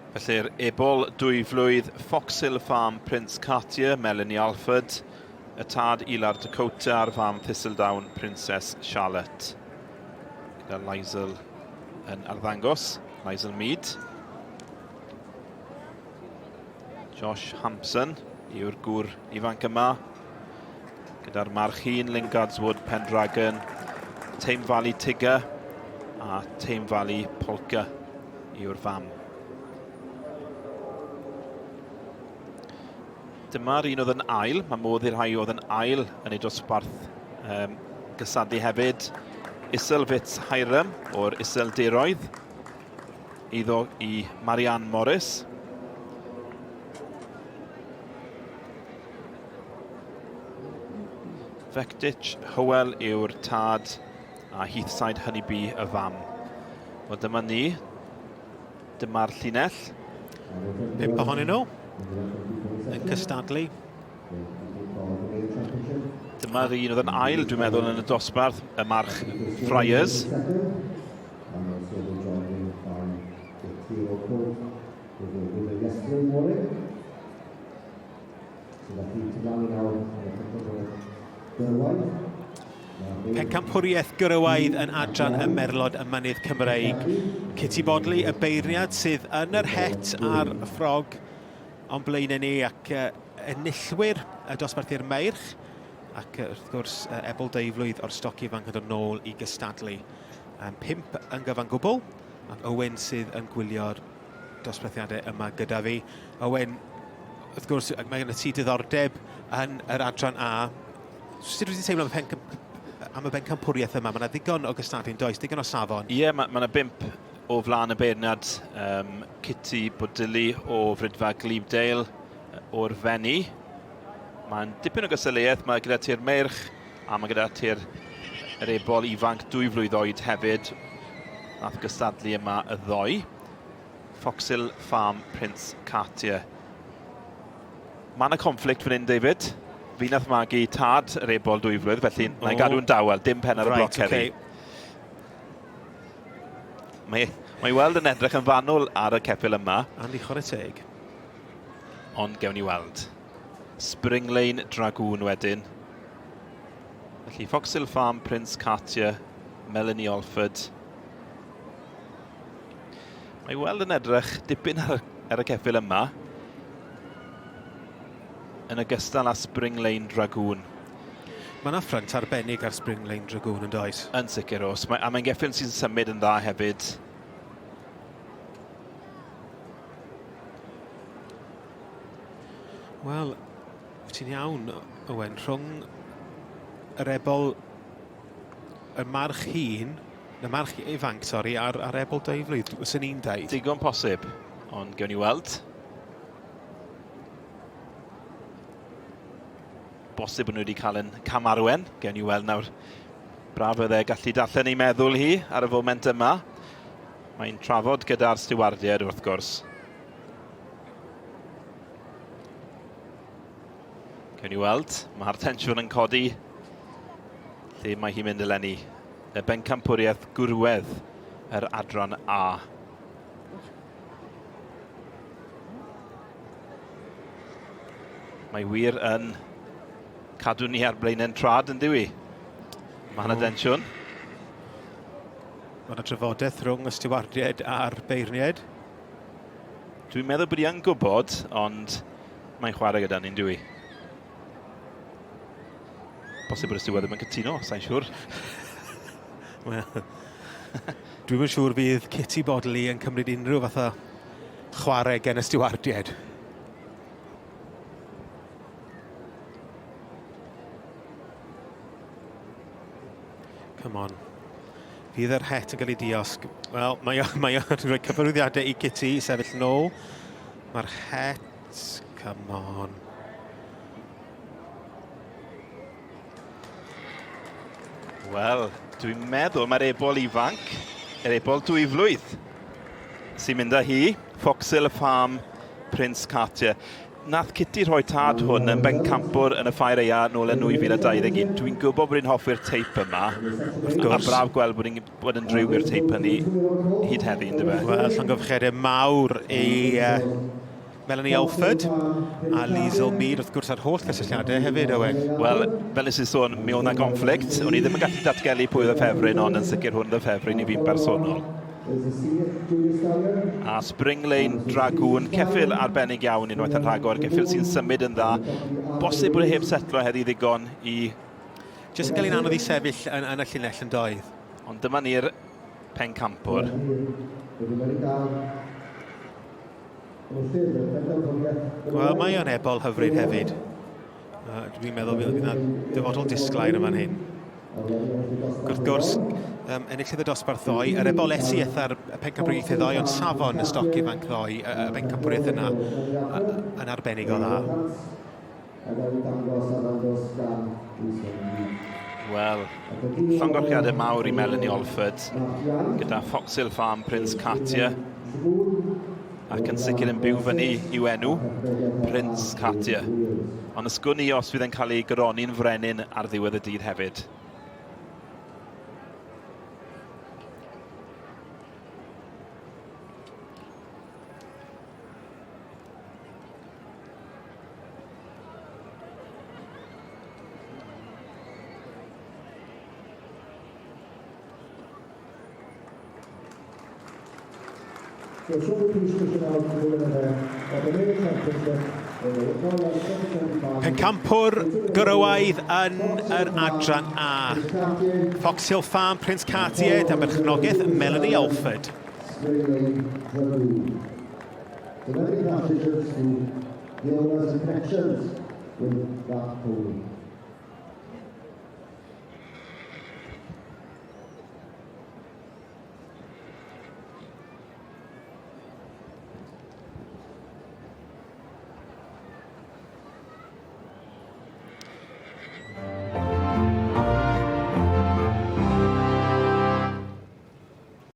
Felly'r ebol dwyflwydd Foxhill Farm Prince Cartier, Melanie Alford, y tad Ilar Dakota a'r fam Thistledown Princess Charlotte. Gyda Lizel yn arddangos, Lizel Mead. Josh Hampson yw'r gŵr ifanc yma. Gyda'r march hun, Lingard's Wood Pendragon, Tame Valley Tigger a Tame Valley Polka yw'r fam. Dyma'r un oedd yn ail. Mae modd i'r rhai oedd yn ail yn ei dosbarth um, gysadu hefyd. Isel Fitz Hiram o'r Iseldiroedd. Iddo i Marianne Morris. Vectich Hywel yw'r tad a Heathside Honeybee y fam. Wel dyma ni. Dyma'r llinell. Pump ohonyn nhw yn cystadlu. Dyma'r un oedd yn ail, dwi'n meddwl, yn y dosbarth, y march Friars. Pencampwriaeth gyrywaidd yn adran y Merlod y Mynydd Cymreig. Kitty Bodley, y beirniad sydd yn yr het a'r ffrog o'n blaenau ni ac enillwyr y dosbarth i'r meirch ac wrth gwrs Ebol Deuflwydd o'r stoc ifanc yn dod nôl i gystadlu. Pump yn gyfan gwbl ac Owen sydd yn gwylio'r dosbarthiadau yma gyda fi. Owen, wrth gwrs, mae gen ti diddordeb yn yr adran A. Sut wyt ti'n teimlo am y, pen, am y bencampwriaeth yma? Mae yna ddigon o gystadlu yn does, digon o safon. Ie, yeah, mae yna ma bump o flaen y beirniad. Um, Kitty Bodili o Fridfa Glebdale o'r Fenni. Mae'n dipyn o gystadleuaeth, mae gyda ti'r meirch a mae gyda ti'r yr ebol ifanc dwy flwydd oed hefyd. Nath gystadlu yma y ddoe. Foxhill Farm Prince Cartier. Mae yna conflict fan hyn, David. Fi nath magu tad yr ebol dwy flwydd, felly oh. na i gadw'n dawel, dim pen ar y right, bloc heddi. Okay. Mae, mae weld yn edrych yn fanwl ar y ceffyl yma. Andy, chwarae teg. Ond gewn ni weld. Spring Lane Dragoon wedyn. Felly Foxhill Farm, Prince Cartier, Melanie Alford. Mae weld yn edrych dipyn ar, ar y ceffyl yma. Yn ogystal â Spring Lane Dragoon. Mae yna ffrynt arbennig ar Spring Lane Dragoon yn does? Yn sicr os. Mae, a mae'n geffyl sy'n symud yn dda hefyd. Wel, wyt ti'n iawn, Owen, rhwng yr ebol, y march hun, y march ifanc, sori, a'r, ar ebol deiflwydd, fyswn i'n deud. Digon posib, ond gewn ni weld. Bosib bod nhw wedi cael yn camarwen, gewn ni weld nawr. Braf oedd e gallu darllen ei meddwl hi ar y foment yma. Mae'n trafod gyda'r stiwardiaid wrth gwrs. Cewn ni weld, mae'r tensiwn yn codi. Lle mae hi'n mynd eleni? Y bencampwriaeth gwrwedd yr adran A. Mae wir yn cadw ni ar blaenau'n trad yn diwy. Mae yna densiwn. Mae yna drafodaeth rhwng y stiwardiaid a'r beirniaid. Dwi'n meddwl bod hi yn gwybod, ond mae'n chwarae gyda ni'n dwi. Bosib bod y stiward ddim yn cytuno, sa'n siŵr. Wel, dwi'm yn siŵr fydd Kitty Bodley yn cymryd unrhyw fath o chwarae gen y stiwardiaid. Come on. Fydd yr het yn cael ei diosg. Wel, mae o, mae o'n rhoi cyfarwyddiadau i Kitty i sefyll nôl. Mae'r het... Come on. Wel, dwi'n meddwl mae'r ebol ifanc, yr ebol dwyflwydd, sy'n mynd â hi, Foxhill Farm Prince Cartier. Nath Kitty rhoi tad hwn yn bencampwr yn y ffair aea nôl yn 2021. Dwi'n gwybod bod hi'n hoffi'r teip yma. Wrth gwrs. A braf gweld bod hi'n bod yn driw i'r teip hynny hyd heddi, ynddo fe? Wel, llongyfarchiadau mawr i Melanie Alford a Liesl Mead, wrth gwrs, ar holl gysylltiadau hefyd, Owen. Wel, fel nes i sôn, mi oedd 'na gonflict. O'n i ddim yn gallu datgelu pwy oedd y ffefryn, ond yn sicr hwn oedd y ffefryn i fi'n bersonol. A Spring Lane Dragoon, ceffyl arbennig iawn unwaith yn rhagor, ceffyl sy'n symud yn dda. Bosib bod e heb setlo heddi ddigon i... Jyst yn cael ein anodd i sefyll yn, yn y llinell yn doedd. Ond dyma ni'r pencampwr. Wel, mae o'n ebol hyfryd hefyd. Dwi'n meddwl fydd yna dyfodol disglair yn fan hyn. Wrth gwrs, enillydd y dosbarth ddoe, yr ebolesi eitha'r pencampwriaethau ddoe, ond safon y stoc ifanc ddoe, y bencampwriaeth yna yn arbennig o dda. Wel, llongyfarchiadau mawr i Melanie Olford gyda Fox Hill Farm Prince Cartier ac yn sicr yn byw fyny i'w enw, Prince Cartier. Ond ysgwn i os fydd e'n cael ei goroni'n frenin ar ddiwedd y dydd hefyd. Pencampwr gwrywaidd yn yr adran A. Fox Hill Farm, Prince Cartier, dan berchnogaeth Melanie Alford. The many passages to the owner's connections with that pony.